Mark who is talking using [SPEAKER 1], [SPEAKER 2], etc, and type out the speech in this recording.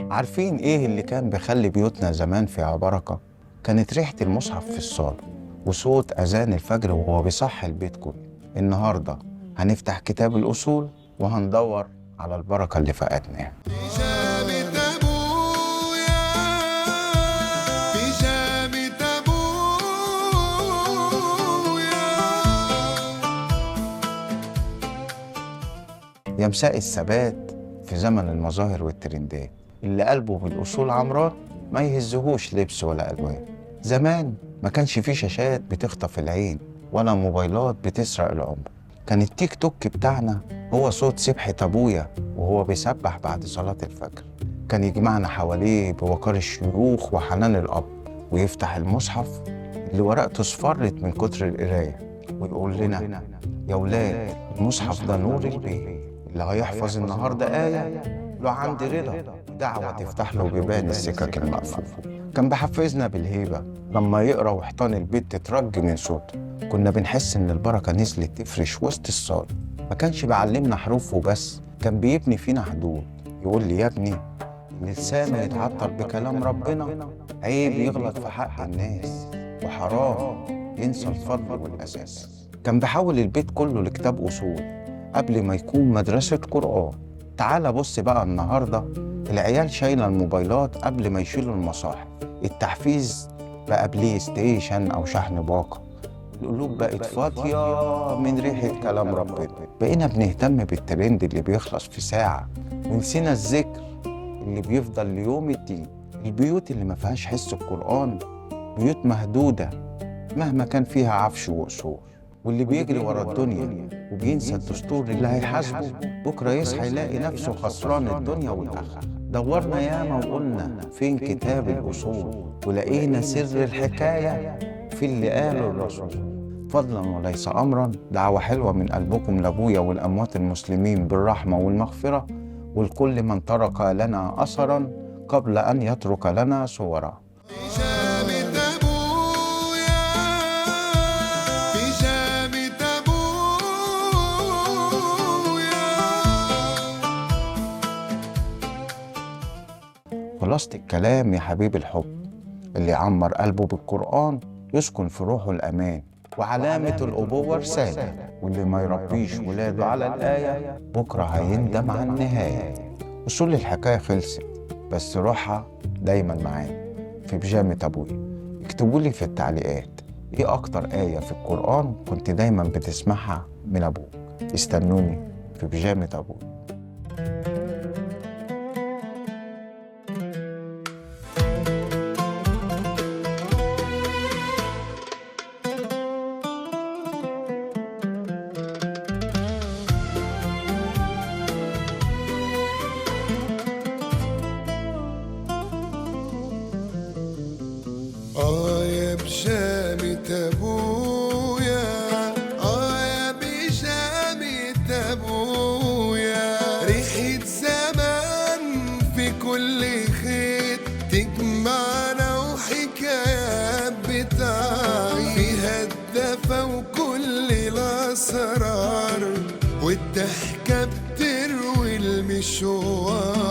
[SPEAKER 1] عارفين ايه اللي كان بيخلي بيوتنا زمان فيها بركة؟ كانت ريحة المصحف في الصالة وصوت أذان الفجر وهو بيصحي البيت كله. النهاردة هنفتح كتاب الأصول وهندور على البركة اللي فقدناها.
[SPEAKER 2] بيجامة ابويا، بيجامة ابويا.
[SPEAKER 1] يا مساء الثبات في زمن المظاهر والترندات، اللي قلبه بالأصول عمران ما يهزهوش لبس ولا ألوان. زمان ما كانش فيه شاشات بتخطف العين ولا موبايلات بتسرق العمر. كان التيك توك بتاعنا هو صوت سبحة أبويا وهو بيسبح بعد صلاة الفجر. كان يجمعنا حواليه بوقار الشيوخ وحنان الأب، ويفتح المصحف اللي ورقته اصفرت من كتر القراية ويقول لنا: يا ولاد، المصحف ده نور البيت، اللي هيحفظ النهارده آية له عندي رضا دعوة تفتح له بيبان السكك المقفولة. كان بيحفزنا بالهيبة لما يقرأ وحيطان البيت تترج من صوته. كنا بنحس إن البركة نزلت تفرش وسط الصالة. ما كانش بيعلمنا حروف وبس، كان بيبني فينا حدود. يقول لي: يا ابني، لسانه يتعطل بكلام ربنا عيب يغلط في حق الناس، وحرام ينسى الفضل والأساس. كان بيحول البيت كله لكتاب أصول قبل ما يكون مدرسة قرآن. تعال بص بقى النهاردة، العيال شايلة الموبايلات قبل ما يشيلوا المصاحف. التحفيز بقى بلاي ستيشن أو شحن باقة. القلوب بقت فاضية من ريحة كلام ربنا. بقينا بنهتم بالترند اللي بيخلص في ساعة، ونسينا الذكر اللي بيفضل ليوم الدين. البيوت اللي ما فيهاش حس القرآن بيوت مهدودة مهما كان فيها عفش وقصور. واللي بيجري ورا الدنيا وبينسى الدستور اللي هيحاسبه بكرة يصحى يلاقي نفسه خسران الدنيا والآخرة. دورنا ياما وقلنا فين كتاب الأصول، ولقينا سر الحكاية في اللي قاله الرسول. فضلا وليس أمرا، دعوة حلوة من قلبكم لأبويا والأموات المسلمين بالرحمة والمغفرة، ولكل من ترك لنا أثرا قبل أن يترك لنا صورا.
[SPEAKER 2] بيجامة ابويا، بيجامة ابويا.
[SPEAKER 1] خلاصة الكلام يا حبيب الحب، اللي يعمر قلبه بالقرآن يسكن في روحه الأمان، وعلامة الأبوة رسالة، واللي ما يربيش ولاده على الآية بكرة هيندم على النهاية. أصول الحكاية خلصت، بس روحها دايما معانا في بيجامة أبويا. اكتبوا لي في التعليقات إيه أكتر آية في القرآن كنت دايما بتسمعها من أبوك. استنوني في بيجامة أبويا.
[SPEAKER 2] اه يا بيجامة ابويا، اه يا بيجامة ابويا، ريحة زمان في كل خيط تجمعنا وحكايات بتاعي فيها الدفا وكل الاسرار، والضحكة بتروي المشوار.